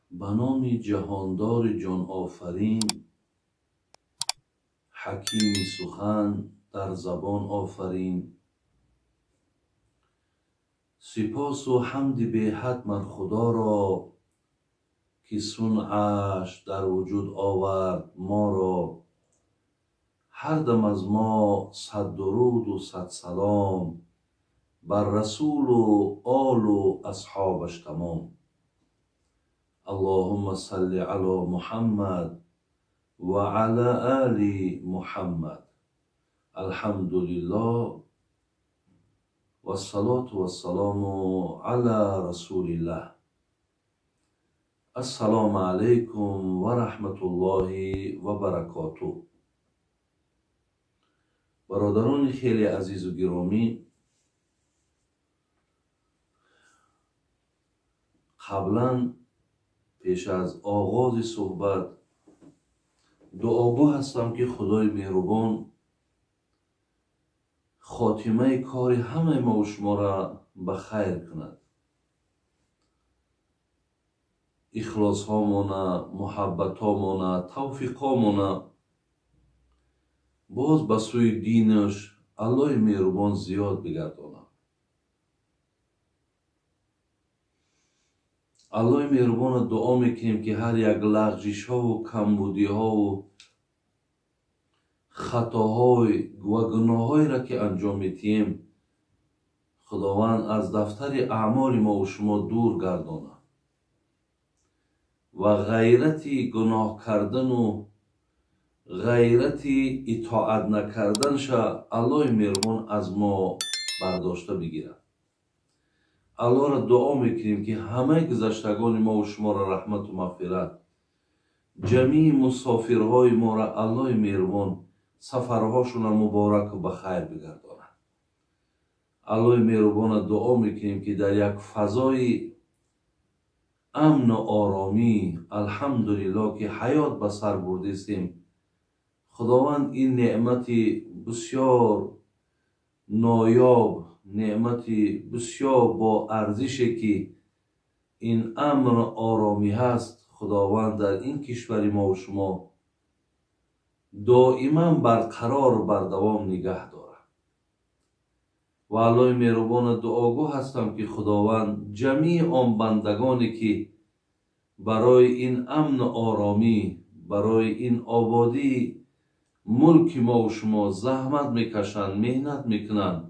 Ба номи ҷаҳондори ҷонофарин, ҳакими сухан дар забон офарин, сипосу ҳамди беҳад мар Худоро, ки сунъаш дар вуҷуд овард моро. Ҳар дам аз мо сад дуруду сад салом бар расулу олу асҳобаш тамом. Аллоҳумма салли ало Муҳаммад ва ала али Муҳаммад. Алҳамдулиллоҳ вассалоту вассалому ала расулиллаҳ. Ассалому алайкум ва раҳматуллоҳи ва баракотуҳ. Бародарони хеле азизу гиромӣ, қаблан пеш аз оғози суҳбат дуогӯ ҳастам, ки Худои меҳрубон хотимаи кори ҳамаи мову шуморо ба хайр кунад. Ихлосҳомона, муҳаббатҳомона, тавфиқҳомона боз ба сӯи динаш Аллоҳи меҳрубон зиёд бигардонад. Аллоҳи меҳрубонро дуо мекунем, ки ҳар як лағжишҳову камбудиҳову хатоҳой ва гуноҳҳоеро ки анҷом медиҳем, Худованд аз дафтари аъмоли мову шумо дур гардонад ва ғайрати гуноҳ кардану ғайрати итоат накарданша Аллоҳи меҳрубон аз мо бардошта бигирад. Аллоҳро дуо мекунем, ки ҳамаи гузаштагони мову шуморо раҳмату мағфират, ҷамии мусофирҳои моро Аллоҳи меҳрубон сафарҳошонро мубораку ба хайр бигардонад. Аллоҳи меҳрубонро дуо мекунем, ки дар як фазои амну оромӣ, алҳамдулиллоҳ, ки ҳаёт ба сар бурдистем, Худованд ин неъмати бисёр ноёб, неъмати бисёр боарзише ки ин амну оромӣ ҳаст, Худованд дар ин кишвари мову шумо доиман барқарору бардавом нигаҳ дорад. Ва Аллоҳи меҳрубонро дуогӯ ҳастам, ки Худованд ҷамии он бандагоне ки барои ин амну оромӣ, барои ин ободии мулки мову шумо заҳмат мекашанд, меҳнат мекунанд,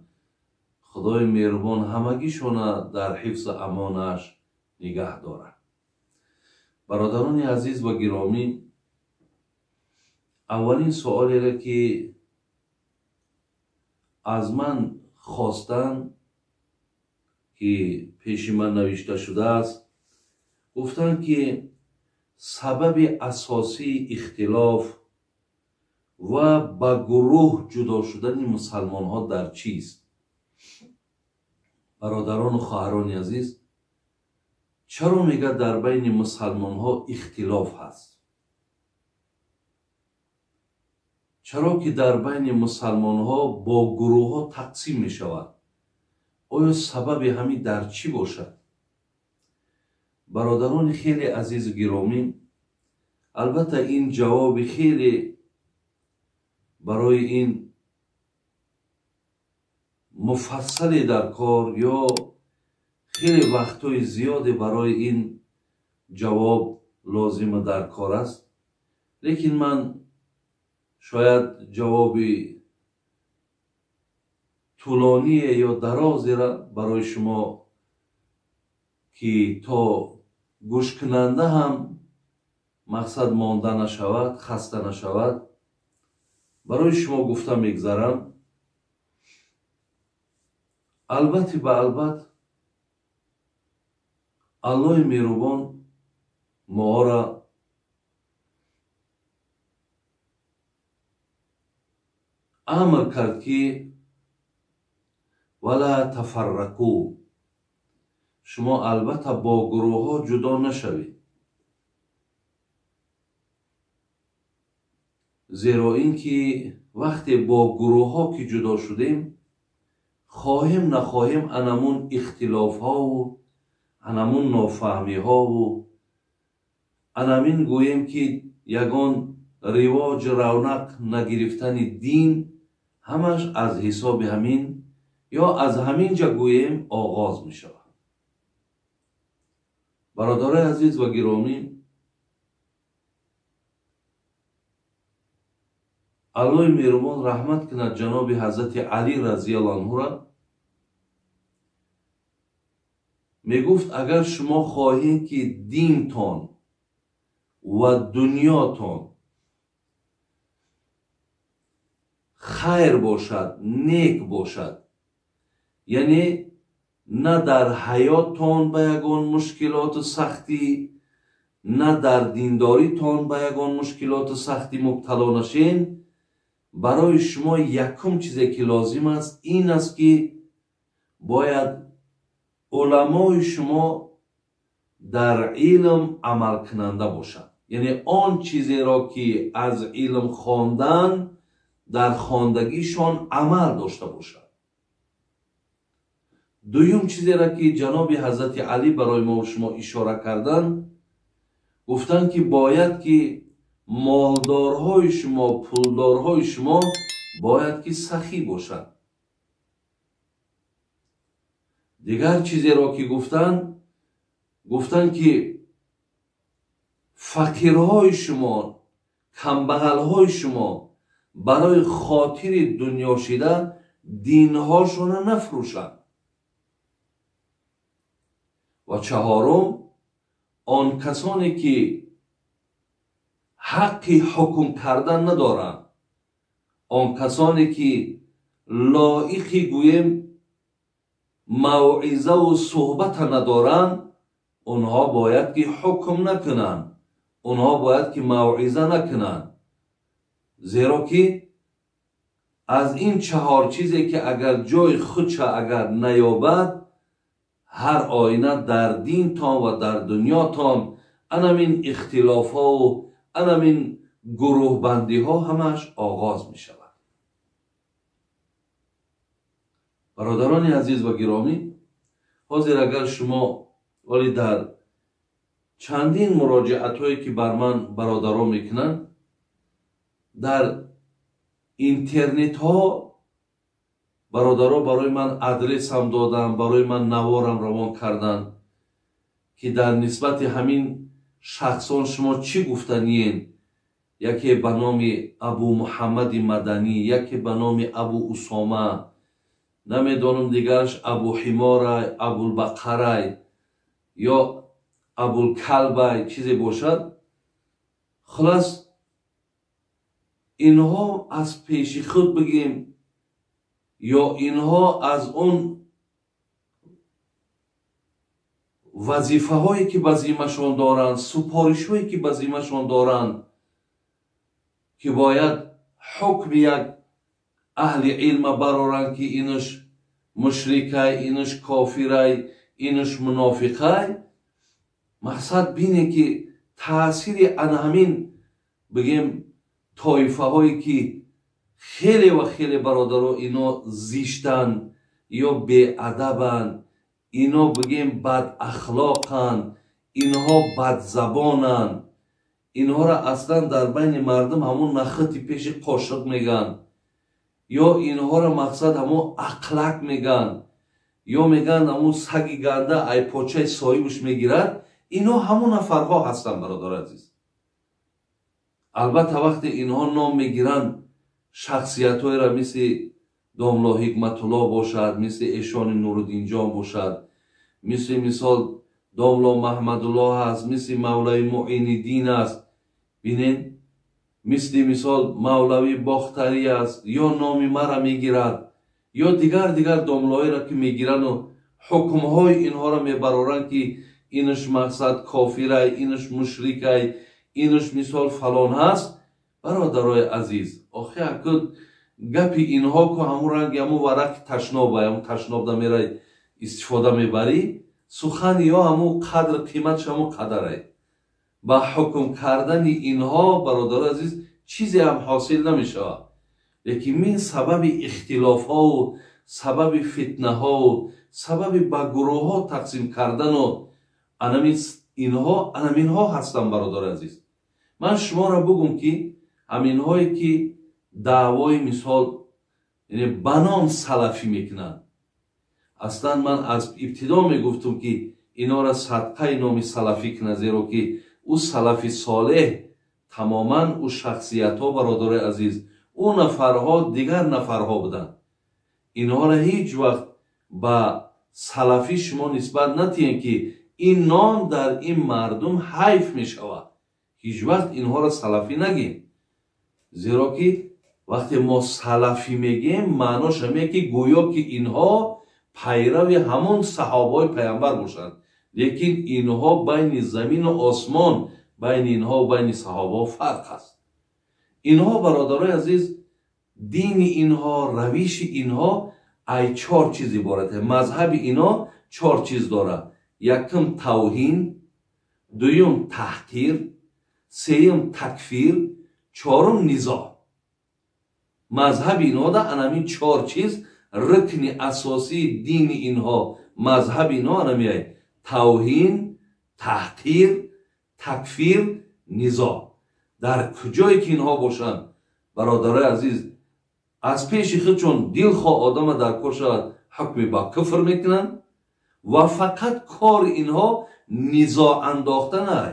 Худои меҳрубон ҳамагишона дар ҳифзу амонаш нигаҳ дорад. Бародарони азиз ва гиромӣ, аввалин суолеро ки аз ман хостанд, ки пеши ман навишта шудааст, гуфтанд, ки сабаби асосии ихтилоф ва ба гурӯҳ ҷудо шудани мусалмонҳо дар чист? Бародарону хоҳарони азиз, чаро мегӯяд дар байни мусалмонҳо ихтилоф ҳаст? Чаро ки дар байни мусалмонҳо бо гурӯҳҳо тақсим мешавад? Оё сабаби ҳамин дар чӣ бошад? Бародарони хеле азизу гиромӣ, албатта ин ҷавоби хеле барои ин муфассале дар кор ё хеле вақтҳои зиёде барои ин ҷавоб лозима дар кор аст, лекин ман шояд ҷавоби тӯлоние ё дарозеро барои шумо, ки то гӯшкунанда ҳам мақсад монда нашавад, хаста нашавад, барои шумо гуфта мегзарам. Албатта ба албат Аллоҳи меҳрубон моро амр кард, ки вала тафаррақу, шумо албатта бо гурӯҳҳо ҷудо нашавед, зеро ин ки вақте бо гурӯҳҳо ки ҷудо шудем, хоҳем нахоҳем анамун ихтилофҳову анамун нофаҳмиҳову Анамин гӯем ки ягон ривоҷ равнақ нагирифтани дин ҳамаш аз ҳисоби ҳамин ё аз ҳамин ҷа гӯем оғоз мешавад. Бародарои азиз ва гиромӣ, Аллоҳи меҳрубон раҳмат кунад ҷаноби ҳазрати Алӣ разияллоҳу анҳура. Мегуфт, агар шумо хоҳед ки динтон ва дунётон хайр бошад, нек бошад, яъне на дар ҳаёттон ба ягон мушкилоту сахтӣ, на дар диндоритон ба ягон мушкилоту сахтӣ мубтало нашен, барои шумо якум чизе ки лозим аст ин аст ки бояд уламои шумо дар илм амалкунанда бошад. Яъне он чизеро ки аз илм хондан дар хондагишон амал дошта бошад. Дуюм чизеро ки ҷаноби ҳазрати Алӣ барои мо шумо ишора карданд, гуфтанд ки бояд ки молдорҳои шумо, пулдорҳои шумо бояд ки сахӣ бошанд. Дигар чизеро ки гуфтанд, гуфтанд ки фақирҳои шумо, камбағалҳои шумо барои хотири дунё шида динҳошонро нафурӯшанд. Ва чаҳорум, он касоне ки ҳаққи ҳукм кардан надоранд, он касоне ки лоиқи гӯем мавъизаву суҳбата надоранд, онҳо бояд ки ҳукм накунанд, онҳо бояд ки мавъиза накунанд. Зеро ки аз ин чаҳор чизе ки агар ҷои худша агар наёбад, ҳар оина дар динтон ва дар дунётон анамин ихтилофҳову анамин гурӯҳбандиҳо ҳамааш оғоз мешавад. Бародарони азиз ва гиромӣ, ҳозир агар шумо вале дар чандин муроҷиатҳое ки бар ман бародарон мекунанд, дар интернетҳо бародаро барои ман адресам доданд, барои ман наворам равон карданд ки дар нисбати ҳамин шахсон шумо чӣ гуфтаниен? Яке ба номи Абу Муҳаммади Маданӣ, яке ба номи Абу Усома, намедонам дигараш Абу Ҳиморай, Абулбақарай ё Абулкалбай чизе бошад. Хулас, инҳо аз пеши худ бигем ё инҳо аз он вазифаҳое ки ба зиммашон доранд, супоришҳое ки ба зиммашон доранд, ки бояд ҳукми як аҳли илма бароранд ки инаш мушрикай, инаш кофирай, инаш мунофиқай, мақсад бине ки таъсири ана ҳамин бигем тоифаҳое ки хеле ва хеле бародаро ино зиштанд ё беадабанд, ино бигем бадахлоқанд, инҳо бадзабонанд, инҳоро аслан дар байни мардум ҳамон нахити пеши қошиқ мегӯянд, ё инҳоро мақсад ҳамон ақлак мегӯянд, ё мегӯянд ҳамон саги ганда ай почаи соҳибаш мегирад. Ино ҳамон нафарҳо ҳастанд, бародари азиз. Албатта вақте инҳо ном мегиранд шахсиятҳоеро мисли домло Ҳикматулло бошад, мисли Эшони Нуруддинҷон бошад, мисли мисол домло Маҳмадулло ҳаст, мисли Мавлави Муиниддин аст, бинед, мисли мисол Мавлави Бохтарӣ аст, ё номи мара мегирад, ё дигар дигар домлоҳоеро ки мегирану ҳукмҳои инҳоро мебароранд ки инаш мақсад кофирай, инаш мушрикай, инаш мисол фалон ҳаст. Бародарои азиз, охи акуд гапи инҳо ку ҳамун ранги ҳамун варақи ташнобай, ҳамун ташнобда мерай истифода мебарӣ, сухани ё ҳамун қадр қиматш ҳамун қадарай. Ба ҳукм кардани инҳо, бародарои азиз, чизе ҳам ҳосил намешавад. Лекин мин сабаби ихтилофҳову сабаби фитнаҳову сабаби ба гурӯҳҳо тақсим кардану анамин Инҳо анаминҳо ҳастанд, бародари азиз. Ман шуморо бугум, ки ҳаминҳое ки даъвои мисол яъне ба ном салафӣ мекунанд, аслан ман аз ибтидо мегуфтум, ки инора садқаи номи салафӣ кунад, зеро ки ӯ салафи солеҳ тамоман ӯ шахсиятҳо, бародари азиз, ӯ нафарҳо дигар нафарҳо буданд. Инҳоро ҳеҷ вақт ба салафӣ шумо нисбат натиҳем, ки ин ном дар ин мардум ҳайф мешавад. Ҳеҷ вақт инҳоро салафӣ нагем, зеро ки вақте мо салафӣ мегем, маънош ҳаме ки гӯё ки инҳо пайрави ҳамон саҳобаҳои пайғамбар бошанд, лекин инҳо байни замину осмон, байни инҳо байни саҳобаҳо фарқ аст. Инҳо, бародарои азиз, дини инҳо, равиши инҳо ай чор чиз иборат. Мазҳаби инҳо чор чиз дорад: якум тавҳин, дуюм таҳқир, сеюм такфир, чорум низоъ. Мазҳаби инҳо да анамин чор чиз рукни асосии дини инҳо, мазҳаби инҳо анамияй: тавҳин, таҳқир, такфир, низоъ. Дар куҷое ки инҳо бошанд, бародарои азиз, аз пеши худ чун дилхоҳ одама дар кор шавад, ҳукми ба куфр мекунанд ва фақат кори инҳо низоъ андохтанай.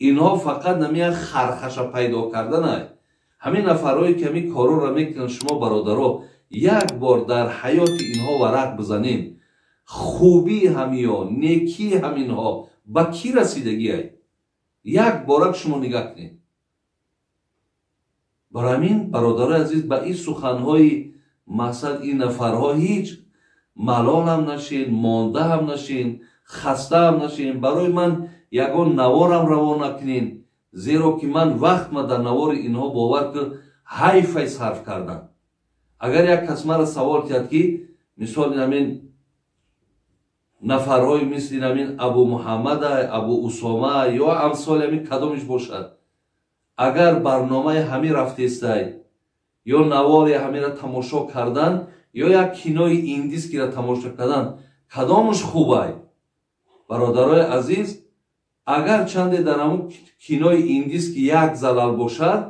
Инҳо фақат намеяд хархаша пайдо карданай. Ҳамин нафарҳое ки ҳамин корҳоро мекунанд, шумо, бародаро, як бор дар ҳаёти инҳо варақ бизанем, хубии ҳамиё, некии ҳаминҳо ба кӣ расидагиай, як борак шумо нигаҳ кунед. Барои ҳамин, бародарои азиз, ба ин суханҳои мақсад ин нафарҳо ҳеҷ малолам нашин, монда ҳам нашин, хаста ҳам нашин. Барои ман ягон наворам раво накунин, зеро ки ман вақтма дар навори инҳо, бовар кун, ҳайфай сарф кардам. Агар як кас мара савол киҳад, ки мисол ҳамин нафарҳои мисли ҳамин Абу Муҳаммада, Абу Усома ё амсоли ҳамин кадомиш бошад, агар барномаи ҳамин рафтестай ё навори ҳаминро тамошо кардан ё як кинои индискиро тамошо кардан, кадомаш хубай? Бародарои азиз, агар чанде дар ҳамун кинои индиски як залал бошад,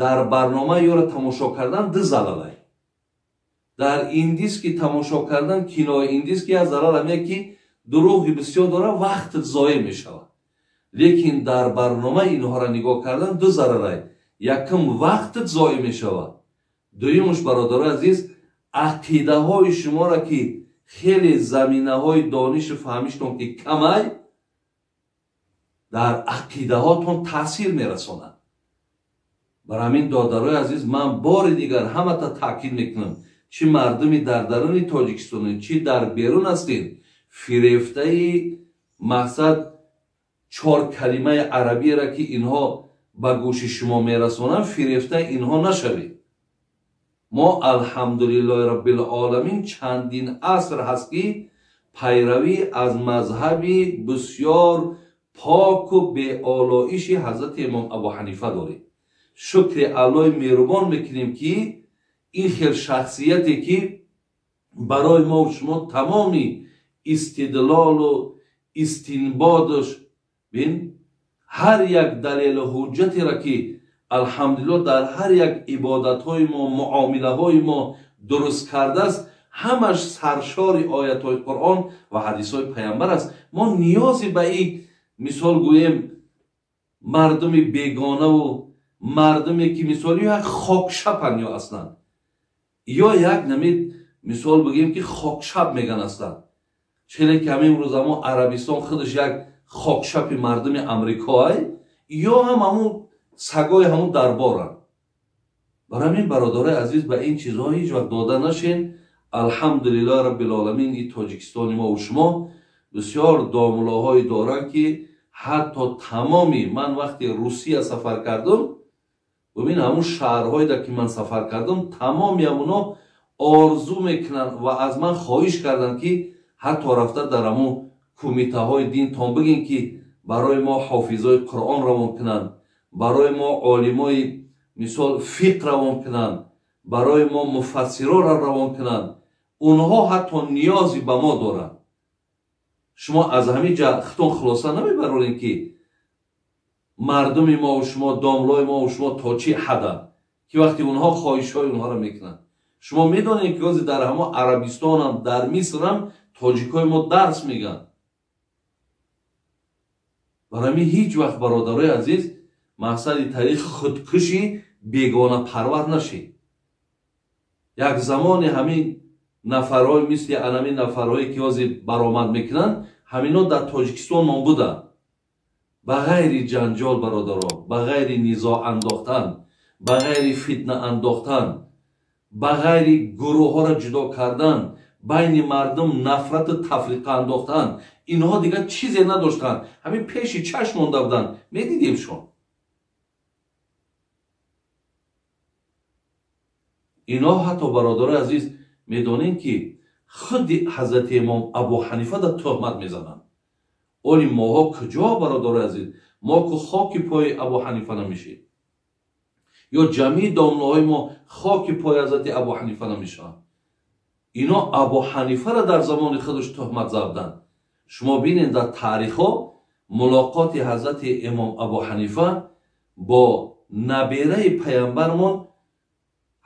дар барномаи ёро тамошо кардан ду залалай. Дар индиски тамошо кардан, кинои индиски, як залал ҳамия ки дурӯғи бисёр дорад, вақтат зоеъ мешавад. Лекин дар барномаи инҳоро нигоҳ кардан ду зарарай: якум, вақтат зоеъ мешавад, дуюмуш, бародарои азиз, ақидаҳои шуморо, ки хеле заминаҳои донишу фаҳмиштон ки камай, дар ақидаҳотон таъсир мерасонад. Бар ҳамин, додарои азиз, ман бори дигар ҳамата таъкид мекунам, чӣ мардуми дар даруни Тоҷикистон, чӣ дар берун ҳастед, фирефтаи мақсад чор калимаи арабиеро, ки инҳо ба гӯши шумо мерасонанд, фирефтаи инҳо нашавед. Мо, алҳамдулиллоҳи раббилоламин, чандин аср ҳаст, ки пайравӣ аз мазҳаби бисёр поку беолоиши ҳазрати имом Абу Ҳанифа дорем. Шукри Аллоҳи меҳрубон мекунем, ки ин хел шахсияте, ки барои мо шумо тамоми истидлолу истинбодаш бин, ҳар як далелу ҳуҷҷатеро, ки алҳамдулиллоҳ дар ҳар як ибодатҳои мо, муомилаҳои мо дуруст кардааст, ҳамаш саршори оятҳои Қуръон ва ҳадисҳои пайғамбар аст. Мо ниёзе ба ин, мисол гӯем, мардуми бегонаву мардуме, ки мисол ё як хокшапанд, ё аслан ё як намед, мисол бигӯем, ки хокшап меган ҳастанд, челе ки ҳамин рӯз ҳамон Арабистон худаш як хокшапи мардуми Амрикоай, ё ҳам ҳамун сагои ҳамун дарборанд. Барои ҳамин, бародарои азиз, ба ин чизҳо ҳеҷ вақт дода нашен. Алҳамдулиллоҳи раббилоламин, ин Тоҷикистони мо шумо бисёр домулоҳое доранд, ки ҳатто тамоми ман вақте Русия сафар кардам, бубин, ҳамун шаҳрҳое, ки ман сафар кардам, тамоми ҳамуно орзу мекунанд ва аз ман хоҳиш карданд, ки ҳатто рафта дар ҳамун кумитаҳои динтон бигин, ки барои мо ҳофизои Қуръон равон кунанд, барои мо олимои мисол фиқҳ равон кунанд, барои мо муфассироро равон кунанд. Онҳо ҳатто ниёзе ба мо доранд. Шумо аз ҳамин ҷа хитон хулоса намебарорем, ки мардуми мо ва шумо, домлои мо ва шумо то чӣ ҳаданд, ки вақте онҳо хоҳишҳои онҳоро мекунанд. Шумо медонед, ки ҳозир дар ҳамо Арабистонам, дар Мисрам тоҷикҳои мо дарс мегӯянд. Барои ҳамин ҳеҷ вақт, бародарои азиз, мақсади таърих худкушӣ бегонапарвар нашед. Як замоне ҳамин нафарҳои мисли анамин нафарҳое, ки ҳозир баромад мекунанд, ҳамино дар Тоҷикистон мон буданд. Ба ғайри ҷанҷол, бародаро, ба ғайри низоъ андохтан, ба ғайри фитна андохтан, ба ғайри гурӯҳҳоро ҷудо кардан, байни мардум нафрату тафриқа андохтан, инҳо дигар чизе надоштанд. Ҳамин пеши чашм монда буданд, медидемшон. Инҳо ҳатто, бародарои азиз, медонем, ки худи ҳазрати имом Абу Ҳанифа дар туҳмат мезананд. Оли моҳо куҷо, бародарои азиз? Мо ку хоки пои Абу Ҳанифа намешед, ё ҷамъи домлаҳои мо хоки пои ҳазрати Абу Ҳанифа намешаванд. Ино Абу Ҳанифаро дар замони худаш туҳмат заданд. Шумо бинед, дар таърихҳо мулоқоти ҳазрати имом Абу Ҳанифа бо набераи паямбармон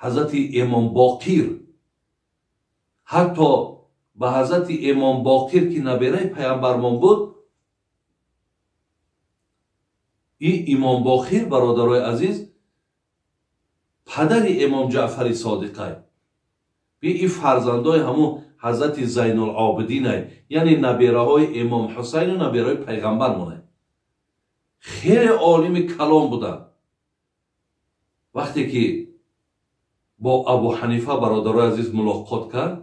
ҳазрати имом Боқир, ҳатто ба ҳазрати имом Боқир, ки набераи паямбармон буд, ин имом Боқир, бародарои азиз, падари имом Ҷаъфари Содиқай, ин фарзандои ҳамун ҳазрати Зайнулобидинай, яъне набераҳои имом Ҳусайну набераҳои пайғамбармонай. Хеле олими калом буданд. Вақте ки бо Абу Ҳанифа, бародарои азиз, мулоқот кард,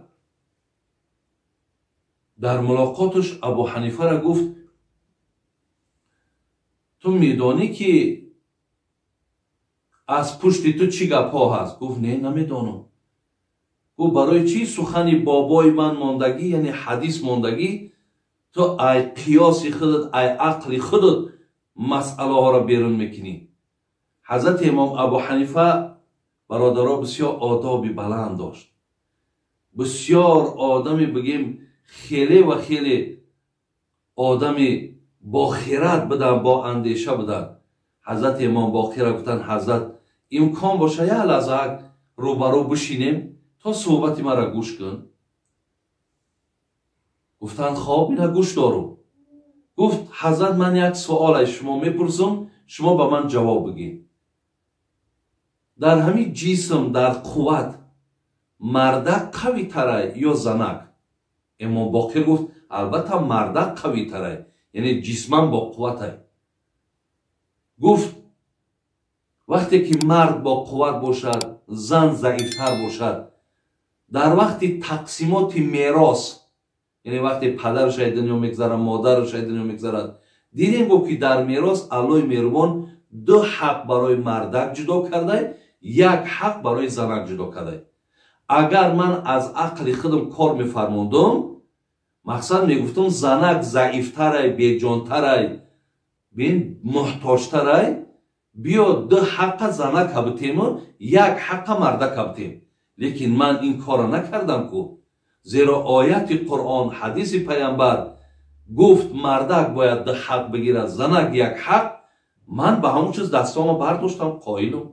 дар мулоқоташ Абу Ҳанифаро гуфт: ту медонӣ, ки аз пушти ту чӣ гапҳо ҳаст? Гуфт: не, намедонам. Гуфт: барои чӣ сухани бобои ман мондагӣ, яъне ҳадис мондагӣ, ту ай қиёси худат, ай ақли худат масъалаҳоро берун мекунӣ? Ҳазрати имом Абу Ҳанифа, бародаро, бисёр одоби баланд дошт, бисёр одами, бигем, хеле ва хеле одами бохират буданд, бо андеша буданд. Ҳазрати имом Боқира гуфтанд: ҳазрат, имкон боша, як лаҳзаак рӯбарӯ бишинем, то суҳбати маро гӯш кун. Гуфтанд: хоб, ина гӯш дорум. Гуфт: ҳазрат, ман як суол аз шумо мепурсам, шумо ба ман ҷавоб бигед. Дар ҳамин ҷисм, дар қувват мардак қавитарай ё занак? Имом Боқир гуфт: албатта, мардак қавитарай, яъне ҷисман бо қувватай. Гуфт: вақте ки мард бо қувват бошад, зан заифтар бошад, дар вақти тақсимоти мерос, яъне вақте падараш ай дунё мегзарад, модараш ай дунё мегзарад, дидем, гуфт, ки дар мерос Аллоҳи меҳрубон ду ҳақ барои мардак ҷудо кардай, як ҳақ барои занак ҷудо кардай. Агар ман аз ақли худам кор мефармондум, мақсад мегуфтум, занак заифтарай, беҷонтарай, бин, муҳтоҷтарай, биё ду ҳаққа занака битему, як ҳаққа мардака битем. Лекин ман ин корро накардам ку, зеро ояти Қуръон, ҳадиси пайғамбар гуфт, мардак бояд ду ҳақ бигирад, занак як ҳақ. Ман ба ҳамон чиз дастома бардоштам, қоилум.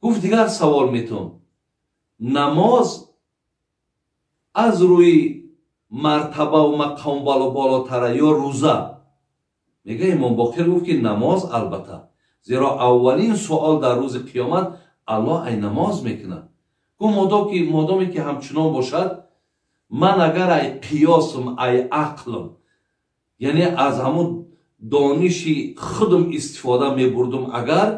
Гуфт: дигар савол метум, намоз аз рӯи мартабаву мақом болотара ё рӯза? Мега имом Боқир гуфт, ки намоз албатта, зеро аввалин суол дар рӯзи қиёмат Аллоҳ ай намоз мекунад. Гуфт: модоме ки ҳамчунон бошад, ман агар ай қиёсам, ай ақлам, яъне аз ҳамун дониши худам истифода мебурдум, агар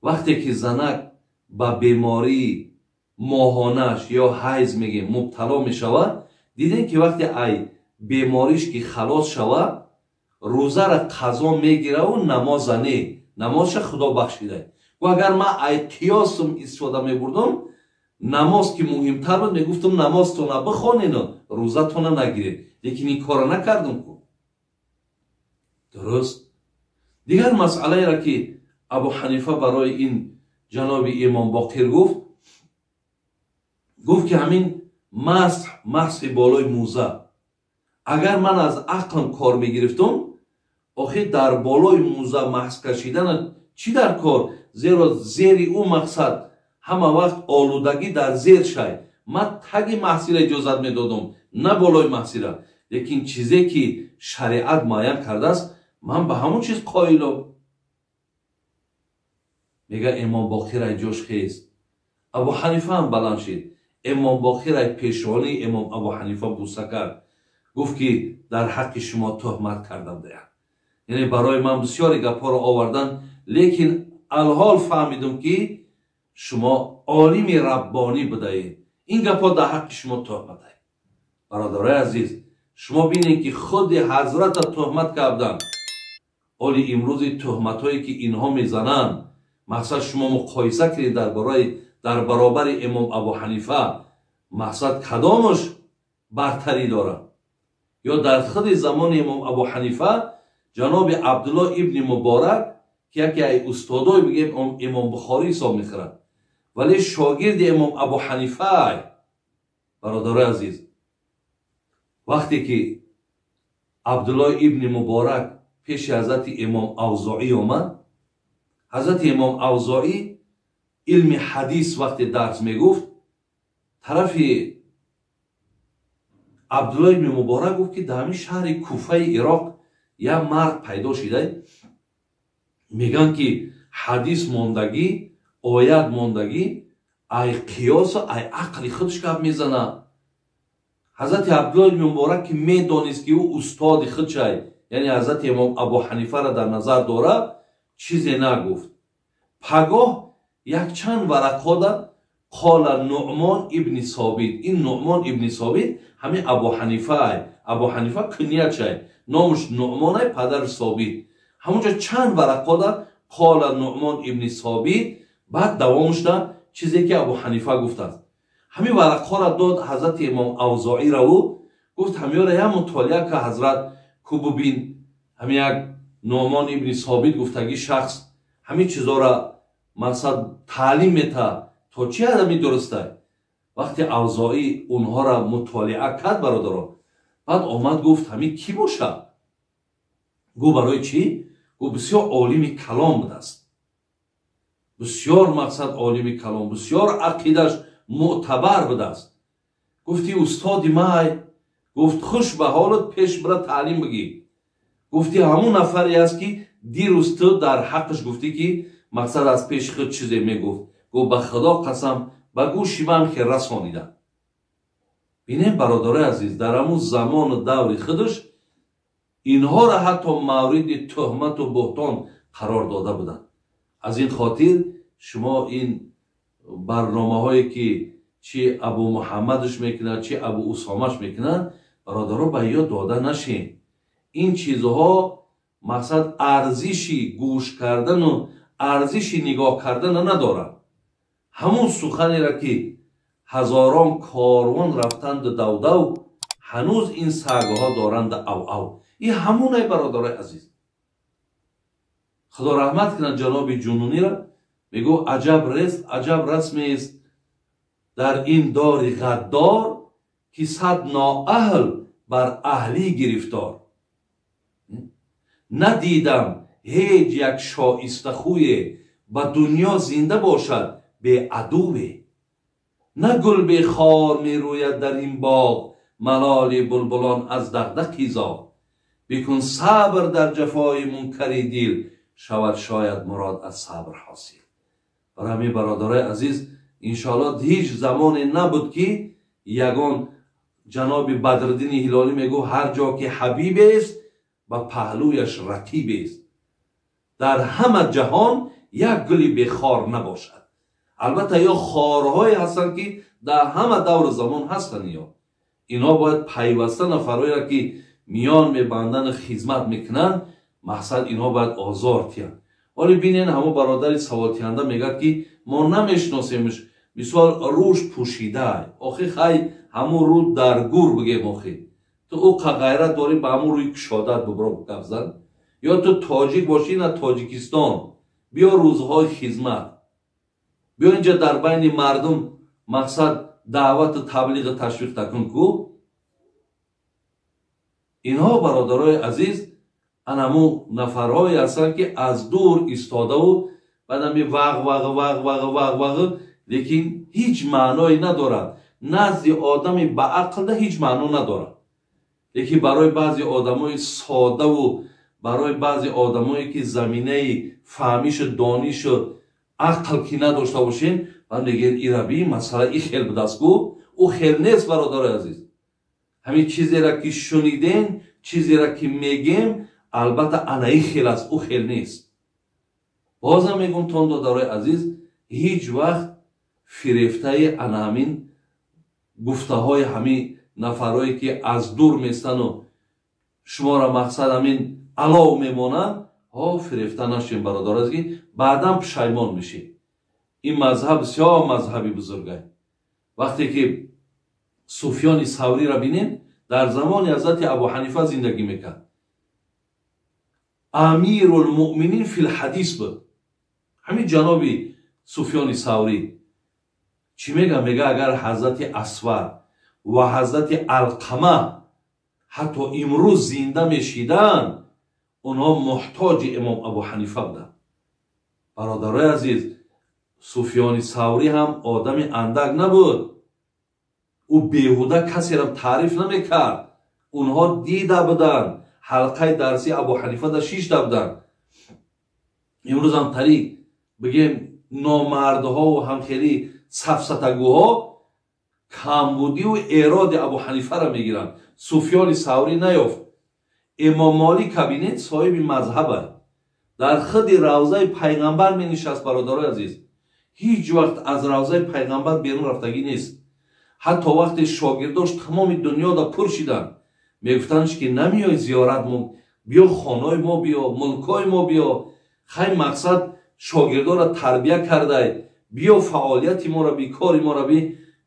вақте ки занак ба бемории моҳонаш ё ҳайз мегем мубтало мешавад, дидем, ки вақте ай бемориш ки халос шавад, рӯзара қазо мегираву намоза не, намозша Худо бахшида. Гу агар ман ай қиёсам истифода мебурдум, намоз ки муҳимтар буд, мегуфтум, намозтона бихонену рӯзатона нагиред. Лекин ин корро накардум ку. Дуруст. Дигар масъалаеро, ки Абу Ҳанифа барои ин ҷаноби имом Боқир гуфт, гуфт, ки ҳамин масҳ, масҳи болои мӯза. Агар ман аз ақлам кор мегирифтум, охир дар болои муза маҳз кашидана чӣ дар кор? Зеро зери ӯ мақсад ҳама вақт олудагӣ дар зер шай. Ман таги маҳсила иҷозат медодум, на болои маҳсила. Лекин чизе ки шариат муайян кардааст, ман ба ҳамон чиз қоилам. Мега Имом Боқир ай ҷош хест. Абу Ҳанифа ҳам баланд шид. Имом Боқир ай пешонии Имом Абу Ҳанифа буса кард. Гуфт ки дар ҳаққи шумо туҳмат кардам дея. Яъне барои ман бисёре гапҳоро овардан, лекин алҳол фаҳмидум ки шумо олими раббонӣ будаед. Ин гапҳо дар ҳаққи шумо туҳмат ай. Бародарои азиз, шумо бинед ки худи ҳазрата туҳмат карданд. Оли имрӯзи туҳматҳое ки инҳо мезананд, мақсад шумо муқоиса кунед дар баробари Имом Абу Ҳанифа, мақсад кадомаш бартарӣ дорад? Ё дар худи замони Имом Абу Ҳанифа ҷаноби Абдулло ибни Муборак, ки яке ай устодой бигем Имом Бухорӣ ҳисоб мехӯрад, вале шогирди Имом Абу Ҳанифа ай. Бародарои азиз, вақте ки Абдулло ибни Муборак пеши ҳазрати Имом Авзоӣ омад, ҳазрати Имом Авзоӣ илми ҳадис вақте дарс мегуфт, тарафи Абдулло ибни Муборак гуфт ки дар ҳамин шаҳри Куфаи Ироқ як мард пайдо шида, мегӯянд ки ҳадис мондагӣ, оят мондагӣ, ай қиёсу ай ақли худаш гап мезанад. Ҳазрати Абдулло ибни Муборак ки медонист ки ӯ устоди худшай, яъне ҳазрати Имом Абу Ҳанифаро дар назар дорад, чизе нагуфт. Пагоҳ якчанд варақҳода қола Нуъмон ибни Собит. Ин Нуъмон ибни Собит ҳамин Абу Ҳанифа ай. Абу Ҳанифа куньячай, номаш Нуъмон ай, падараш Собит. Ҳамонҷо чанд варақҳода қола Нуъмон ибни Собит, баъд давом шуда чизе ки Абу Ҳанифа гуфтааст. Ҳамин варақҳоро дод ҳазрати Имом Авзоиро, ӯ гуфт ҳамиёра як мутолиа ка ҳазрат, ку бубин ҳамин як Нуъмон ибни Собит гуфтагӣ шахс ҳамин чизоро мақсад таълим метаҳад, то чӣ ҳадами дурустай? Вақте Авзоӣ онҳоро мутолиа кард, бародаро, баъд омад гуфт ҳамин кӣ бошад? Гӯ барои чӣ? Гӯ бисёр олими калом будааст, бисёр мақсад олими калом, бисёр ақидаш мӯътабар будааст. Гуфти устоди май. Гуфт хуш ба ҳолат, пеш бира таълим бигир. Гуфти ҳамун нафаре аст ки дирӯз ту дар ҳаққаш гуфтӣ ки мақсад аз пеши худ чизе мегуфт. Гуфт ба Худо қасам, ба гӯши ман ки расонида. Бинем бародарои азиз, дар ҳамун замону даври худаш инҳоро ҳатто мавриди туҳмату буҳтон қарор дода буданд. Аз ин хотир шумо ин барномаҳое ки чи Абу Муҳаммадаш мекунад, чи Абу Усомаш мекунад, бародаро, ба ёд дода нашед. Ин чизҳо мақсад арзиши гӯш кардану арзиши нигоҳ кардана надорад. Ҳамун суханеро ки ҳазорон корвон рафтанду давдав, ҳанӯз ин сагҳо доранд ав-ав. Ин ҳамунай, бародарои азиз. Худо раҳмат кунад ҷаноби Ҷунунира, мегӯ аҷаб расмест дар ин дори ғаддор, ки сад ноаҳл бар аҳлӣ гирифтор. Надидам ҳеҷ як шоистахӯе ба дунё зинда бошад беадуве. На гул бехор мерӯяд дар ин боғ, малоли булбулон аз дағдақи зоғ. Бикун сабр дар ҷафои мункари дил, шавад шояд мурод аз сабр ҳосил. Барои ҳамин бародарои азиз, иншоалло ҳеҷ замоне набуд ки ягон ҷаноби Бадриддини Ҳилолӣ мегӯ ҳар ҷо ки ҳабибест, ба паҳлӯяш рақибест. Дар ҳама ҷаҳон як гули бехор набошад. Албатта ё хорҳое ҳастанд ки дар ҳама давру замон ҳастанд, ё инҳо бояд пайваста нафарҳоеро ки миён мебандану хизмат мекунанд, мақсад инҳо бояд озор тиҳанд. Ҳоле бинен ҳамон бародари саволтиҳанда мегӯяд ки мо намешиносемш, мисол рӯш пӯшида. Охи хай ҳамун рӯ дар гур бигем, охи ту ӯ қа ғайрат дорӣ ба ҳамун рӯи кушодат бубро гап зан. Ё ту тоҷик бошӣ, на Тоҷикистон биё, рӯзҳои хизмат биё, инҷа дар байни мардум мақсад даъвату таблиғу ташвиқ такун ку. Инҳо, бародарои азиз, анаму нафарҳое ҳастанд, ки аз дур истодаву баъдами вағ вағ вағ вағ вағ вағ, лекин ҳеҷ маъное надорад. Назди одами ба ақлда ҳеҷ маъно надорад, лекин барои баъзе одамои содаву барои баъзе одамое, ки заминаи фаҳмишу донишу ақл ки надошта бошем, баъд мегӯянд: ираби масъала и хел будааст ку, ӯ хел нест. Бародарои азиз, ҳамин чизеро ки шунидем, чизеро ки мегем, албатта ана и хел аст, ӯ хел нест. Бозам мегӯм тон, додарои азиз, ҳеҷ вақт фирефтаи ана ҳамин гуфтаҳои ҳамин нафарое, ки аз дур месану шуморо мақсад ҳамин алов мемонанд, ҳо фирефта нашем, бародар азиз, ки баъдан пушаймон мешед. Ин мазҳаб бисёр мазҳаби бузургай. Вақте ки Суфёни Савриро бинем, дар замони ҳазрати Абу Ҳанифа зиндагӣ мекард, Амирулмуъминин филҳадис буд. Ҳамин ҷаноби Суфёни Саврӣ чӣ мега? Мега, агар ҳазрати Асвар ва ҳазрати Алқама ҳатто имрӯз зинда мешиданд, онҳо муҳтоҷи имом Абу Ҳанифа буданд. Бародарои азиз, Суфёни Саврӣ ҳам одами андак набуд. Ӯ беҳуда касеро таъриф намекард. Онҳо дида буданд, ҳалқаи дарсии Абу Ҳанифада шишта буданд. Имрӯзам тариқ бигем, номардҳову ҳамхели сафсатагӯҳо камбудиву эроди Абу Ҳанифаро мегиранд. Суфёни Саврӣ наёфт. Имом Молика бинед, соҳиби мазҳаба, дар худи равзаи пайғамбар менишаст. Бародарои азиз, ҳеҷ вақт аз равзаи пайғамбар берун рафтагӣ нест. Ҳатто вақте шогирдош тамоми дунёда пур шиданд, мегуфтандш, ки намеёй зиёрат мо, биё хонаи мо, биё мулкҳои мо, биё хай, мақсад шогирдоро тарбия кардай, биё фаъолияти моро би, кори моро би.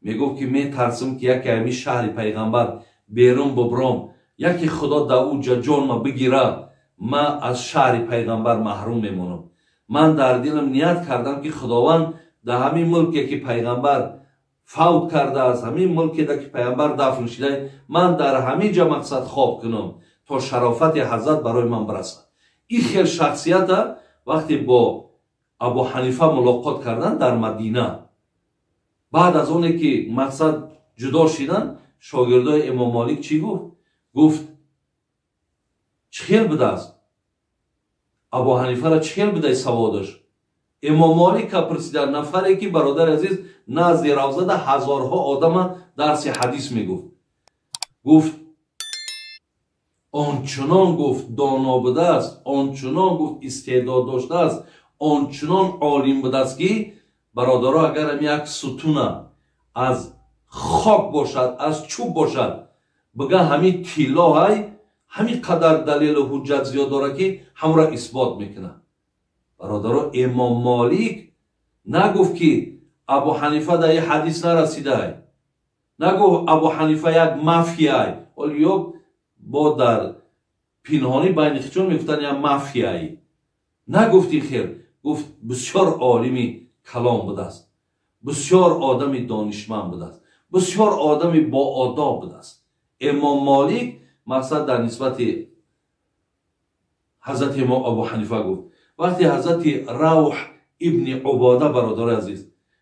Мегуфт, ки метарсам, ки яке ҳамин шаҳри пайғамбар берун бубром, яке Худо да ӯ ҷонма бигира, ман аз шаҳри пайғамбар маҳрум мемонам. Ман дар дилам ният кардам, ки Худованд дар ҳамин мулке, ки пайғамбар фавт кардааст, ҳамин мулкеда, ки пайғамбар дафн шида, ман дар ҳамин ҷа мақсад хоб кунам, то шарофати ҳазрат барои ман бирасад. Ин хел шахсията вақте бо Абу Ҳанифа мулоқот карданд дар Мадина, баъд аз оне ки мақсад ҷудо шиданд, шогирдои имом Молик чӣ гуфт? Гуфт: чӣ хел будааст Абу Ҳанифара, чӣ хел будай саводаш? Имом Молика пурсида, нафаре ки, бародари азиз, назди равзада ҳазорҳо одама дарси ҳадис мегуфт. Гуфт: ончунон, гуфт, доно будааст, ончунон, гуфт, истеъдод доштааст, ончунон олим будааст, ки бародаро, агарам як сутуна аз хок бошад, аз чӯб бошад, бига ҳамин тиллоҳай, ҳамин қадар далелу ҳуҷҷат зиёд дорад, ки ҳамро исбот мекунад. Бародаро, имом Молик нагуфт, ки Абу Ҳанифа дар ин ҳадис нарасидай, нагуфт Абу Ҳанифа як мафияй. Ҳол ё бо дар пинҳонӣ байни хичон мегуфтанд, як мафияй. Нагуфт ин хел. Гуфт: бисёр олими калом будааст, бисёр одами донишманд будааст, бисёр одами боодоб будааст. Имом Молик мақсад дар нисбати ҳазрати имом Абу Ҳанифа гуфт. Вақте ҳазрати Равҳ ибни Убода, бародари азиз,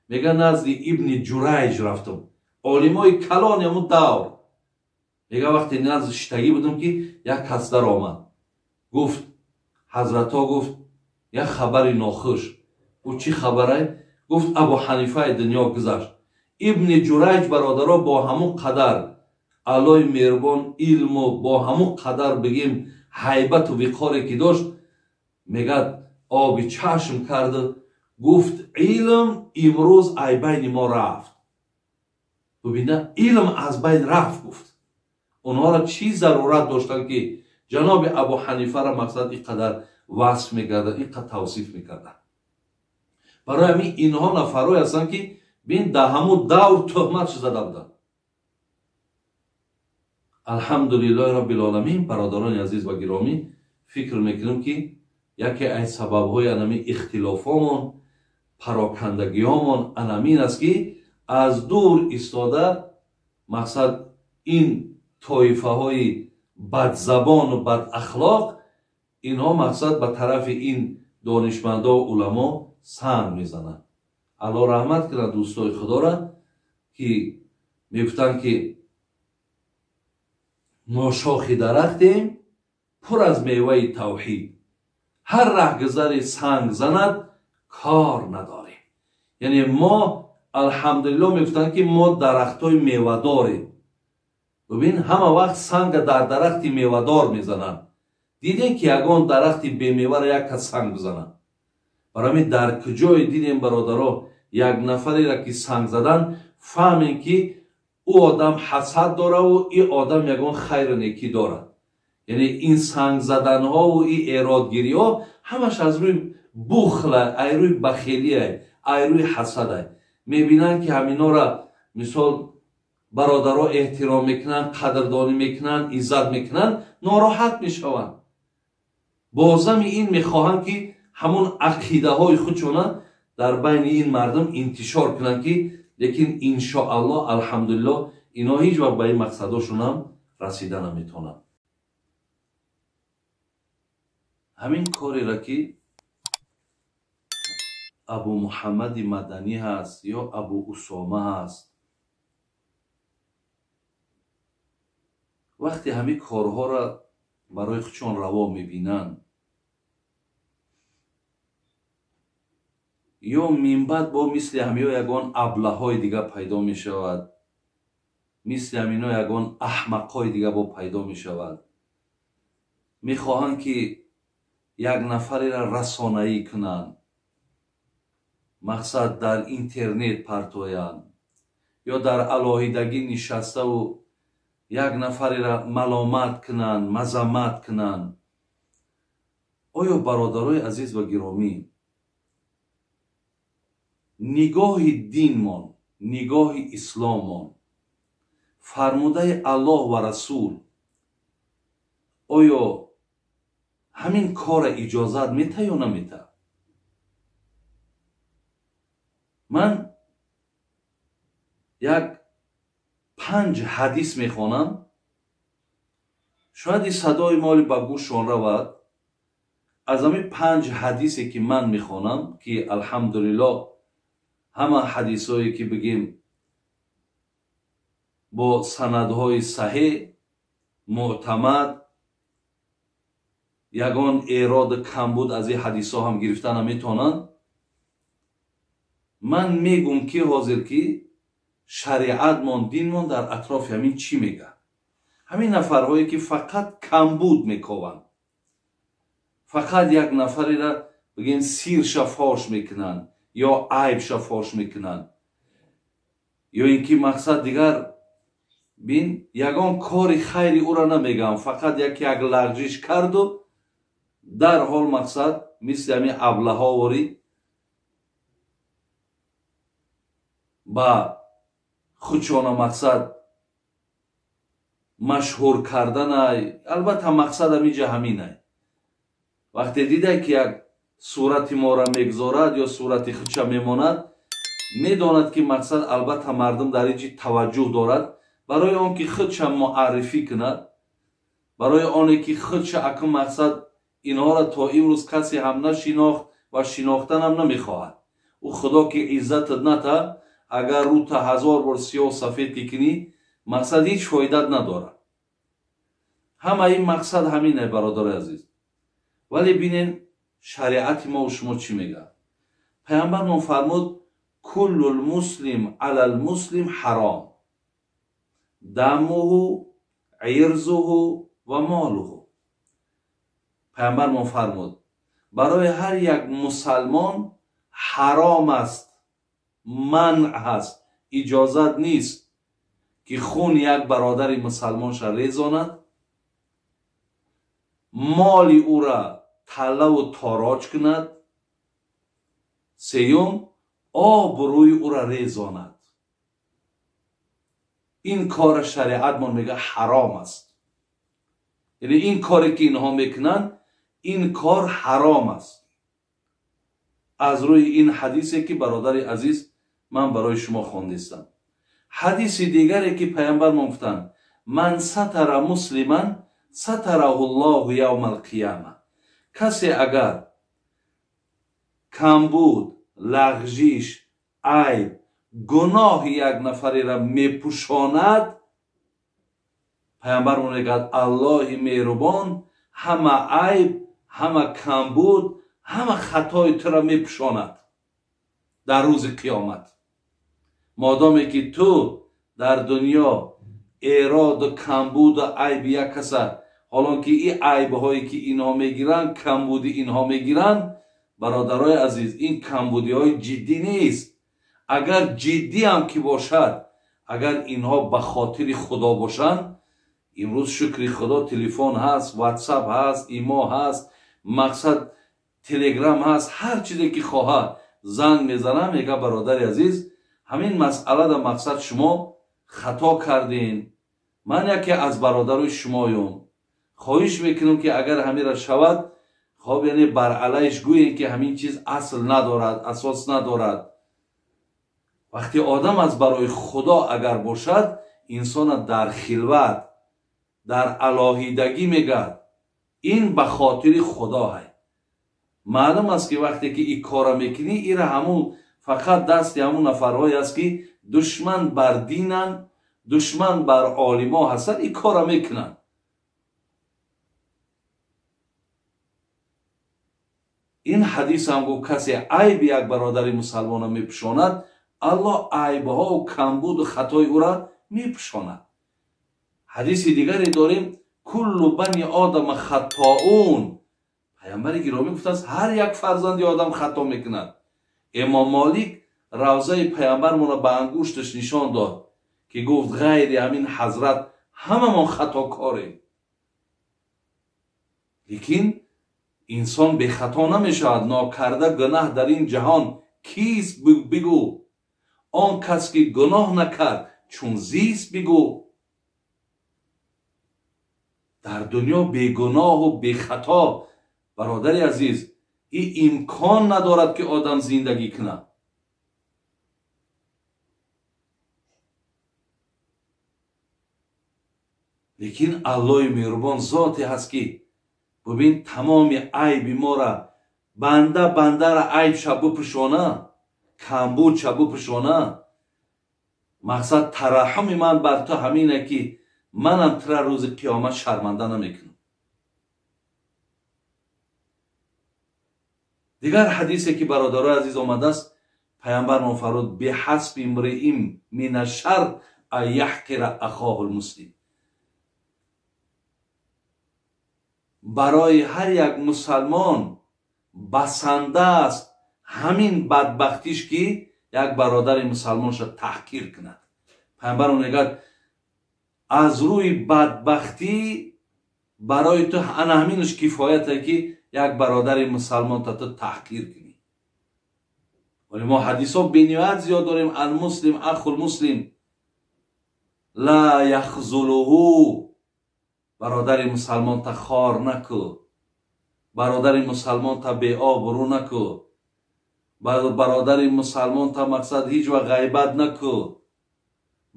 мега, назди Ибни Ҷурайҷ рафтам, олимои калони ҳамун давр. Мега, вақте назди шиштагӣ будам, ки як кас даромад, гуфт: ҳазратҳо, гуфт, як хабари нохуш. Гуфт: чӣ хабарай? Гуфт: Абу Ҳанифаи дунё гузашт. Ибни Ҷурайҷ, бародаро, бо ҳамун қадар Аллои меҳрубон илму бо ҳамун қадар, бигем, ҳайбату виқоре ки дошт, мегӯяд, оби чашм карду гуфт: илм имрӯз ай байни мо рафт. Бубина, илм аз байн рафт, гуфт. Онҳоро чӣ зарурат доштанд, ки ҷаноби Абу Ҳанифаро мақсад ин қадар васф мекарданд, ин қадар тавсиф мекарданд? Барои ҳамин инҳо нафарое ҳастанд, ки бин, дар ҳамун давр тӯҳмат зада буданд. Алҳамдулиллоҳи роббил оламин. Бародарони азиз ва гиромӣ, фикр мекунем, ки яке аз сабабҳои анами ихтилофомон, парокандагиҳомон анамин аст, ки аз дур истода мақсад ин тоифаҳои бадзабону бадахлоқ инҳо мақсад ба тарафи ин донишмандо уламо санг мезананд. Аллоҳ раҳмат кунад дӯстои худора, ки мегуфтанд, ки мо шохи дарахтем пур аз меваи тавҳид, ҳар раҳгузаре санг занад кор надорем. Яъне мо алҳамдулилло мегуфтанд, ки мо дарахтҳои мевадорем. Бибин, ҳама вақт санга дар дарахти мевадор мезананд. Дидем, ки ягон дарахти бемеваро як кас санг бизанад? Барои ҳамин дар куҷое дидем, бародаро, як нафареро ки санг задан, фаҳмем, ки ӯ одам ҳасад дораву ин одам ягон хайру некӣ дорад. Яъне ин санг заданҳову ин эродгириҳо ҳамаш аз рӯи бухла, ай рӯи бахелиай, ай рӯи ҳасадай. Мебинанд, ки ҳаминора мисол бародаро эҳтиром мекунанд, қадрдонӣ мекунанд, иззат мекунанд, нороҳат мешаванд. Бозами ин мехоҳанд, ки ҳамон ақидаҳои худшона дар байни ин мардум интишор кунанд, ки лекин иншоаллоҳ, алҳамдулиллоҳ, инҳо ҳеҷ вақт ба ин мақсадошонам расида наметавонанд. Ҳамин кореро, ки Абу Муҳаммади Маданӣ ҳаст ё Абу Усома ҳаст, вақте ҳамин корҳоро барои худшон раво мебинанд, ё минбаъд бо мисли ҳамиҳо ягон аблаҳои дига пайдо мешавад, мисли ҳамино ягон аҳмақҳои дига бо пайдо мешавад. Мехоҳанд, ки як нафареро расонаӣ кунанд, мақсад дар интернет партоянд ё дар алоҳидагӣ нишаставу як нафареро маломат кунанд, мазаммат кунанд. Оё, бародарои азиз ва гиромӣ, нигоҳи динмон, нигоҳи исломмон, фармудаи Аллоҳ ва Расул оё ҳамин корро иҷозат мета ё намета? Ман як 5 ҳадис мехонам, шояд ин садои моли ба гӯшшон равад. Аз ҳамин 5 ҳадисе, ки ман мехонам, ки алҳамдулиллоҳ ҳама ҳадисҳое, ки бигем, бо санадҳои саҳеҳ, мӯътамад, ягон эроду камбуд аз ин ҳадисҳо ҳам гирифта наметавонанд. Ман мегӯм, ки ҳозир ки шариатмон, динмон дар атрофи ҳамин чӣ мегӯяд. Ҳамин нафарҳое, ки фақат камбуд мекованд, фақат як нафареро бигем сирша фош мекунанд ё айбша фош мекунанд, ё ин ки мақсад дигар бин ягон кори хайри ӯро намегӯям, фақат яке як лағжиш карду дарҳол мақсад мисли ҳамин аблаҳо ворид ба худшона мақсад машҳур карданай. Албатта, мақсад ҳамиҷа ҳаминай. Вақте дидай, ки як сурати моро мегузорад ё сурати худша мемонад, медонад, ки мақсад албатта мардум дар ин ҷи таваҷҷӯҳ дорад, барои он ки худша муаррифӣ кунад, барои оне ки худша акун мақсад инҳоро то имрӯз касе ҳам нашинохт ва шинохтанам намехоҳад. Ӯ худо ки иззатат ната, агар рӯта 1000 бор сиёҳ сафед ки кунӣ, мақсад ҳеҷ фоидат надорад. Ҳама ин мақсад ҳамине, бародари азиз. Вале бинен, шариати мо шумо чӣ мегӯяд? Паямбармон фармуд: куллул муслим алал муслим ҳаром, дамуҳу ирзуҳу ва молуҳу. Паямбармон фармуд: барои ҳар як мусалмон ҳаром аст, манъ ҳаст, иҷозат нест, ки хун як бародари мусалмонша резонад, моли ӯра таллаву тороҷ кунад, сеюм обрӯи ӯра резонад. Ин кора шариатмон мега ҳаром аст. Яъне ин коре, ки инҳо мекунанд, ин кор ҳаром аст. Аз рӯи ин ҳадисе, ки бародари азиз ман барои шумо хондистам. Ҳадиси дигаре, ки паямбармон гуфтанд: ман сатара муслиман сатараҳуллоҳу явмал қияма. Касе агар камбуд, лағжиш, айб, гуноҳи як нафареро мепӯшонад, паямбар мегӯяд Аллоҳи меҳрубон ҳама айб, ҳама камбуд, ҳама хатои туро мепӯшонад дар рӯзи қиёмат. Модоме ки ту дар дунё эроду камбуду айби як каса, ҳолон ки ин айбҳое ки инҳо мегиранд, камбуди инҳо мегиранд, бародарои азиз, ин камбудиҳои ҷиддӣ нест. Агар ҷиддиам ки бошад, агар инҳо ба хотири Худо бошанд, имрӯз шукри Худо телефон ҳаст, ватсап ҳаст, имо ҳаст, мақсад телеграм ҳаст, ҳар чизе ки хоҳад занг мезанам, мега бародари азиз, ҳамин масъалада мақсад шумо хато кардин, ман яке аз бародарои шумоём, хоҳиш мекунам ки агар ҳамира шавад, хоб яъне бар алайш гӯем ки ҳамин чиз асл надорад, асос надорад. Вақте одам аз барои Худо агар бошад, инсона дар хилват, дар алоҳидагӣ мегӯяд, ин ба хотири Худо ҳай. Маълум аст ки вақте ки ин кора мекунӣ, ира ҳамун фақат дасти ҳамун нафарҳое аст ки душман бар динанд, душман бар олимо ҳастанд, ин кора мекунанд. Ин ҳадис ҳам гуфт касе айби як бародари мусалмона мепӯшонад, Аллоҳ айбҳову камбуду хатои ӯра мепӯшонад. Ҳадиси дигаре дорем, куллу бани одама хаттоун. Паямбари гиромӣ гуфтааст ҳар як фарзанди одам хато мекунад. Имом Молик равзаи паямбармонро ба ангушташ нишон дод ки гуфт ғайри ҳамин ҳазрат ҳамамон хатокорем. Лекин инсон бехато намешавад. Нокарда гунаҳ дар ин ҷаҳон кист бигӯ, он кас ки гуноҳ накард чун зист бигӯ. Дар дунё бегуноҳу бехато, бародари азиз, ин имкон надорад ки одам зиндагӣ кунад. Лекин Аллоҳи меҳрубон зоте ҳаст ки бубин тамоми айби мора, банда бандара айбша бупӯшона, камбудша бупӯшона. Мақсад тараҳуми ман бар ту ҳамине ки манам тура рӯзи қиёмат шарманда намекунам. Дигар ҳадисе ки бародарои азиз омадааст, паямбармон фармуд биҳасби имриин мина шар ан яҳқира ахоҳул муслим. Барои ҳар як мусалмон басанда аст ҳамин бадбахтиш ки як бародари мусалмонша таҳқир кунад. Паямбармон мегӯяд аз рӯи бадбахтӣ барои ту ана ҳаминаш кифояте ки як бародари мусалмонта ту таҳқир кунӣ. Вале мо ҳадисҳо бениҳоят зиёд дорем. Алмуслим ахул муслим ла яхзулуҳу. Бародари мусалмонта хор наку, бародари мусалмонта беобрӯ наку, бародари мусалмонта мақсад ҳеҷ вақт ғайбат наку,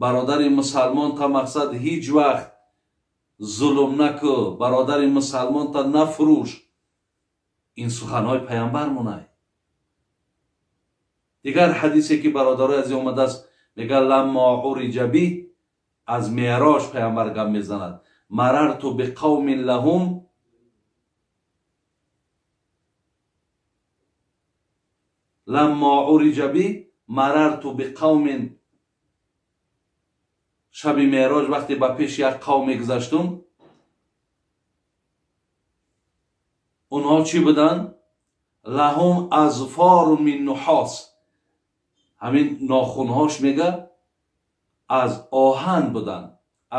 бародари мусалмонта мақсад ҳеҷ вақт зулм наку, бародари мусалмонта нафурӯш. Ин суханҳои паямбар монай. Дигар ҳадисе ки бародарои азиз омадааст, мегӯяд ламма уриҷа би, аз меърож паямбар гап мезанад, марарту биқавмин лаҳум ламма уриҷа би марарту биқавмин. Шаби меърож вақте ба пеши як қавм мегузаштум, онҳо чӣ буданд? Лаҳум азфору мин нуҳос. Ҳамин нохунҳош мега аз оҳан буданд,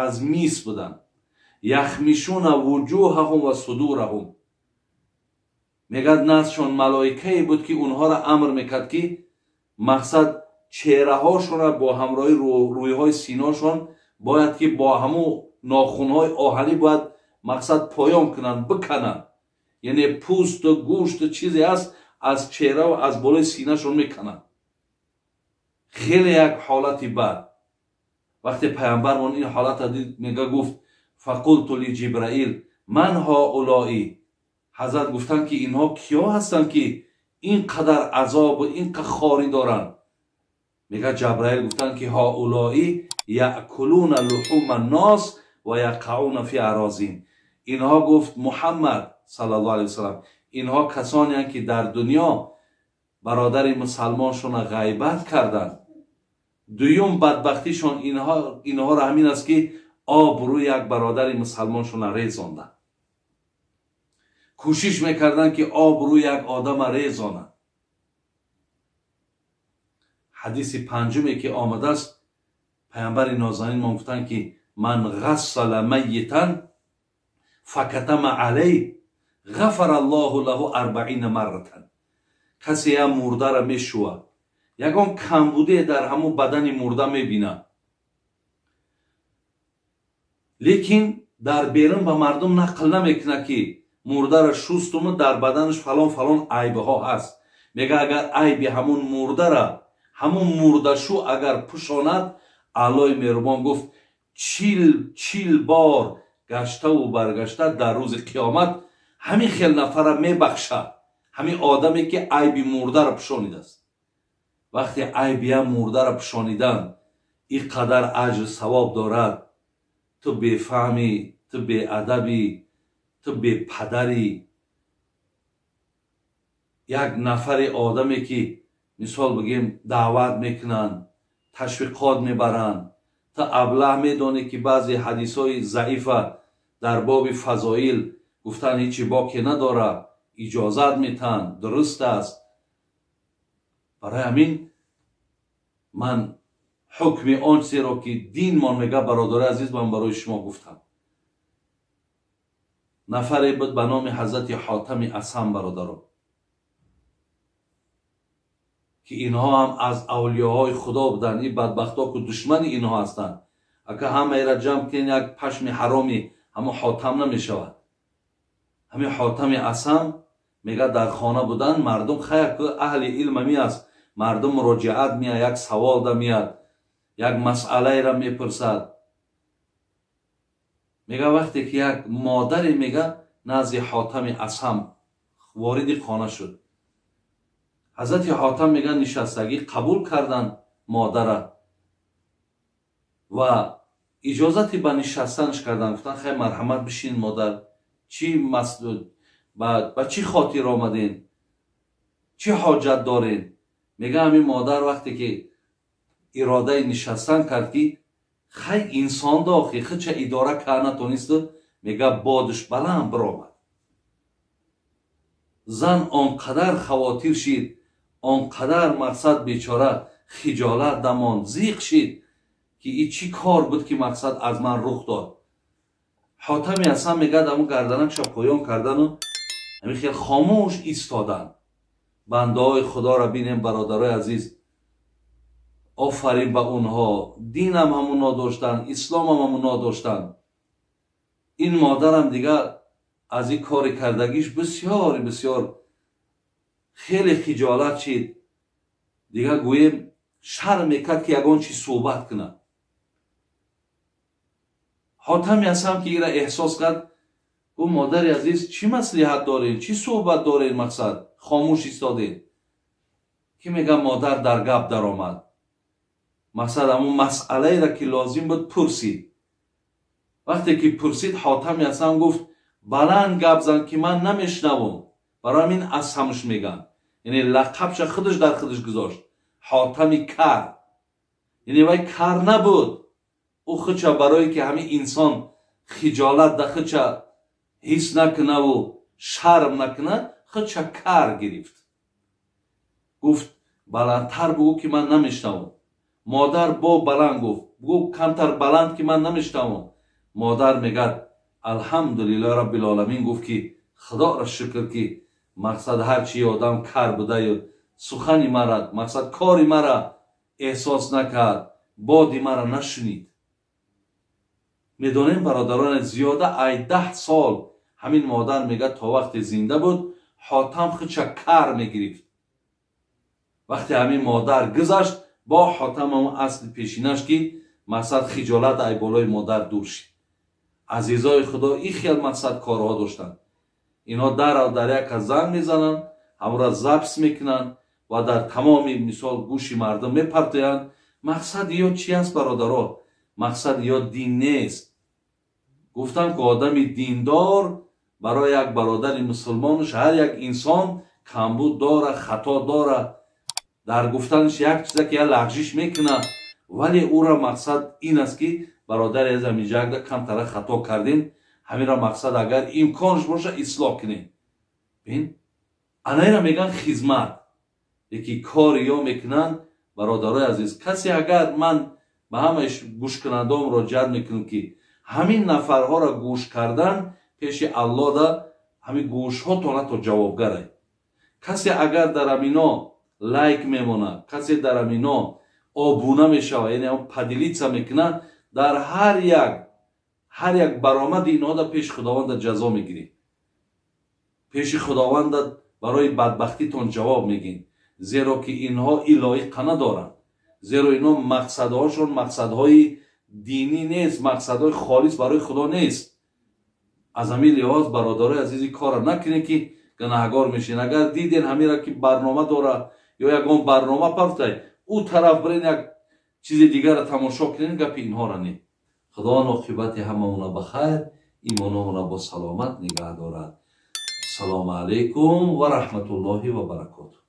аз мис буданд. Яхмишуна вуҷуҳаҳум ва судураҳум. Мегӯяд наздшон малоикае буд ки онҳоро амр мекард ки мақсад чеҳраҳошонро бо ҳамроҳи рӯйҳои синошон бояд ки бо ҳамун нохунҳои оҳанӣ бояд мақсад поён кунанд, бикананд. Яъне пӯсту гӯшту чизе аст аз чеҳраву аз болои синашон мекананд. Хеле як ҳолати бад. Вақте паямбармон ин ҳолатро дид, мега гуфт Фақулту ли Ҷибраил ман ҳаулои. Ҳазрат гуфтанд ки инҳо киё ҳастанд ки ин қадар азобу ин қадар хорӣ доранд? Мега Ҷабраил гуфтанд ки ҳаулои яъкулуна луҳума нос ва яқауна фи аразин. Инҳо гуфт Муҳаммад саллаллоҳу алайҳи васаллам, инҳо касонеанд ки дар дунё бародари мусалмоншонро ғайбат карданд. Дуюм бадбахтишон инҳоро ҳамин аст ки обрӯи як бародари мусалмоншонро резонданд. Кӯшиш мекарданд ки обрӯи як одама резонанд. Ҳадиси панҷуме ки омадааст, паямбари нозанинмон гуфтанд ки ман ғассала майитан факатама алайҳ ғафара Аллоҳу лаҳу арбаина марратан. Касе як мурдара мешӯвад, ягон камбудие дар ҳамун бадани мурда мебинад, лекин дар берун ба мардум нақл намекунад ки мурдара шустуму дар баданаш фалон фалон айбҳо ҳаст. Мега агар айби ҳамун мурдара ҳамун мурдашу агар пӯшонад, Аллоҳи меҳрубон гуфт 40 бор гаштаву баргашта дар рӯзи қиёмат ҳамин хел нафара мебахшад, ҳамин одаме ки айби мурдара пӯшонидааст. Вақте айби ям мурдара пӯшонидан ин қадар аҷр савоб дорад, ту бефаҳмӣ, ту беадабӣ, ту бепадарӣ. Як нафари одаме ки мисол бигем даъват мекунанд, ташвиқот мебаранд, ту аблаҳ медонӣ ки баъзе ҳадисҳои заифа дар боби фазоил гуфтан ҳечи боке надорад, иҷозат метаҳанд, дуруст аст. Барои ҳамин ман ҳукми он чизеро ки динмон мега, бародари азиз, ман барои шумо гуфтам. Нафаре буд ба номи ҳазрати Ҳотами Асам, бародаро, ки инҳо ҳам аз авлиёҳои худо буданд. Ин бадбахтҳо ку душмани инҳо ҳастанд. Ака ҳамаеро ҷамъ кунед, як пашми ҳароми ҳамон Ҳотам намешавад. Ҳамин Ҳотами Асам мега дар хона будан мардум хайр ку аҳли илм ҳами аст, мардум муроҷиат меяд, як савол да меяд, як масъалаеро мепурсад. Мега вақте ки як модаре мега назди Ҳотами Асам вориди хона шуд, ҳазрати Ҳотам мега нишастагӣ қабул карданд модара ва иҷозати ба нишастанаш карданд. Гуфтанд хай марҳамат бишин модар, чӣ ба чӣ хотир омаден, чӣ ҳоҷат дорен? Мега ҳамин модар вақте ки иродаи нишастан кард ки хай инсон дохи хича идора карда натонисту, мега бодуш баланд биромад. Зан он қадар хавотир шид, он қадар мақсад бечора хиҷолат дамонд, зиқ шид ки и чӣ кор буд ки мақсад аз ман рух дод. Ҳотами Асан мегӯяд ҳамун гарданакша поён кардану ҳамин хел хомӯш истоданд. Бандаҳои худоро бинем, бародарои азиз, офарин ба онҳо. Динам ҳамуно доштанд, исломам ҳамуно доштанд. Ин модарам дигар аз ин кори кардагиш бисёр бисёр хеле хиҷолат шид. Дигар гӯем шарм мекард ки ягон чиз суҳбат кунад. Ҳотами Асан ки ира эҳсос кард, гуфт модари азиз, чӣ маслиҳат дорем, чӣ суҳбат дорем, мақсад хомӯш истодем? Ки мега модар дар гап даромад. Мақсад ҳамун масъалаеро ки лозим буд пурсид. Вақте ки пурсид, Ҳотами Асан гуфт баланд гап зан ки ман намешнавам. Барои ҳамин Асамш меган, яъне лақабша худаш дар худаш гузошт, Ҳотами кар. Яъне вай кар набуд, ӯ худша барое ки ҳамин инсон хиҷолат да худша ҳис накунаву шарм накунад, худша кар гирифт. Гуфт баландтар бугӯ ки ман намешнавам. Модар бо баланд гуфт, бугӯ камтар баланд ки ман намешнавам. Модар мегӯяд алҳамдулиллоҳи раббил оламин, гуфт ки худоро шукр ки мақсад ҳарчи одам кар будаю сухани мара, мақсад кори мара эҳсос накард, боди мара нашунид. Медонем бародарон, зиёда ай 10 сол ҳамин модар мегӯяд то вақте зинда буд Ҳотам худша кар мегирифт. Вақте ҳамин модар гузашт, бо Ҳотам ҳамон асли пешинаш ки мақсад хиҷолат ай болои модар дур шид. Азизои Худо ин хел мақсад корҳо доштанд. Инҳо дарав дар як кас занг мезананд, ҳамонро запис мекунанд ва дар тамоми мисол гӯши мардум мепартоянд. Мақсади ё чи аст, бародаро? Мақсади ё дин нест. Гуфтам, ки одами диндор барои як бародари мусулмонаш, ҳар як инсон камбуд дора, хато дора, дар гуфтанаш як чиза ки як лағжиш мекунад, вале ӯра мақсад ин аст, ки бародари аз ҳамиҷагда камтара хато кардем, ҳаминро мақсад агар имконш боша, ислоҳ кунем. Бин, анаира мегӯянд хизмат, яки кори ё мекунанд. Бародарои азиз, касе агар, ман ба ҳамаи гӯшкунандао муроҷиат мекунам, ки ҳамин нафарҳоро гӯш кардан пеши Аллода ҳамин гӯшҳотона то ҷавобгарай. Касе агар дар амино лайк мемонад, касе дар амино обуна мешавад, яъне поделиться мекунад, дар ҳар як баромади инҳода пеши Худованда ҷазо мегирӣ, пеши Худованда барои бадбахтитон ҷавоб мегин, зеро ки инҳо илоиқа надоранд, зеро инҳо мақсадҳошон мақсадҳои динӣ нест, мақсадҳои холис барои Худо нест. Аз ҳамин лиҳоз, бародарои азизи, корро накунед, ки гунаҳгор мешин. Агар диден ҳамира ки барнома дора ё ягон барнома пафтай, ӯ тараф бирен, як чизи дигарро тамошо кунен, гапи инҳоро не. Худованд оқибати ҳамаона ба хайр, имономона бо саломат нигаҳ дорад. Ассалому алайкум ва раҳматуллоҳи ва баракотуh.